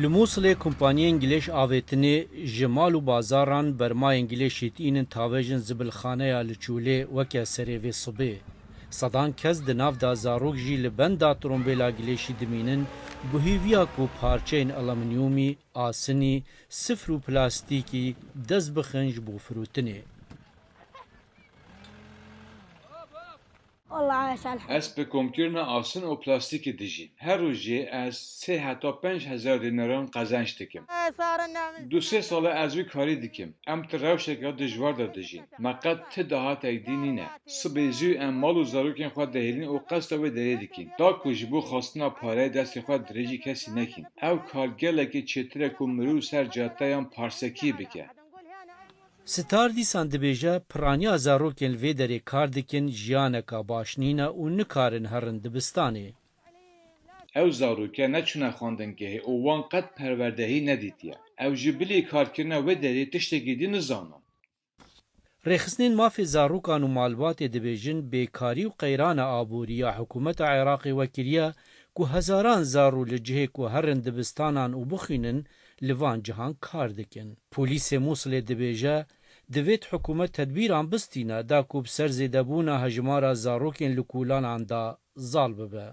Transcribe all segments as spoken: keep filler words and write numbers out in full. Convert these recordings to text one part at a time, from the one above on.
Li Mûsilê kompaniyên gilêş avêtinê ji mal û bazaran bermayên gilêşî diînin tavêjin zibilxaneya li çûlê weke serê vê sibê. Sedan kes di nav de zarok jî li benda trombêla gilêşî dimînin, bi hêviya ku parçeyên alumînyumî, asinî, sifr û plastîkî dest bixin ji bo firotinê. Ez bi komkirina asin û plastîkê dijîm. Her rojê ez sê heta pênc hezar dînaran qezenc dikim. Du sê sal e ez wî karî dikim. Em di rewşeke dijwar de dijîn. Me qet ti dahatek dî nîne. Sibê zû em mal û zarokên xwe dihêlîn û qesta wê derê dikîn. Da ku ji bo xwestina pareyê destê xwe dirêjî kesî nekîn. Ew kar gelekî çêtir e ku mirov ser cadeyan parsekî bike. Star dîsan dibêje, piraniya zarokên li vê derê kar dikin jiyaneka baş nîne û nikarin herin dibistanê. Ew zaroke neçûne xwendingehê û wan qet perwerdehî nedîtiye. Ew ji bilî karkirina wê derê tiştekî dî nizanin. Rêxistinên mafê zarokan û malbatê dibêjin, bêkarî û qeyrana aborî ya hikûmeta Iraqê wekiriye ku hezaran zarû li cihê ku herin dibistanan û bixwînin, li van cihan kar dikin. Polîsê Mûsilê dibêje, divêt hikûmet tedbîran bistîne da ku bi ser zêdebûna hejmara zarokên li kolanan de zal bibe.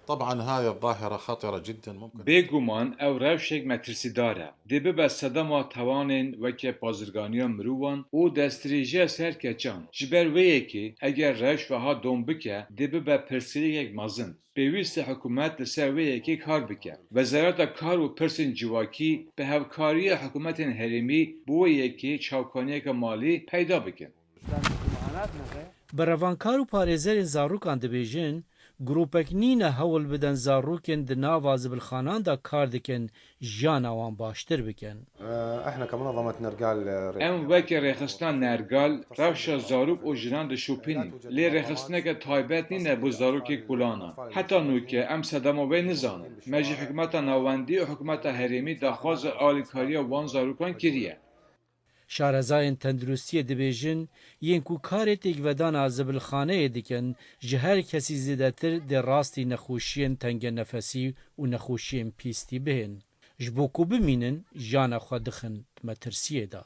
طبعا هاي الظاهرة خطرة جدا ممكن Bêguman ew rewşek metirsîdar e. Dê bibe sedema tawanên weke bazirganiya mirovan û destdirêjiya ser keçan. Ji ber wê yekê eger rewş weha dom bike, dê bibe pirsgirêkek mezin. Pêwîst e hikûmet li ser wê yekê kar bike. Wezareta Kar û Pirsên Civakî bi hevkariya hikûmetên herêmî bo wê yekê çavkaniyeke malî peyda bikin. Berevankar û parêzerên zarokan dibêjin, grûpek nîne hewl bidin zarokên di nava zibilxanan de kar dikin jiyana wan baştir bikin. احنا كمنظمة نرجال Em weke rêxistina Nergal rewşa zarok û jinan dişopînin. Lê rêxistineke taybet nîne bo zarokên kolanan. Heta nûke em sedema wê nizanin. Me ji hikûmeta navendî û hikûmeta herêmî daxwaza alîkariya wan zarokan kiriye. Şarezayên tenduristiyê dibêjin, yên ku karê têkvedana zibilxaneyê dikin, ji her kesî zêdetir dê rastî nexweşiyên tengenefesî û nexweşiyên pîstî bihên. Ji bo ku bimînin, jiyana xwe dixin di metirsiyê de.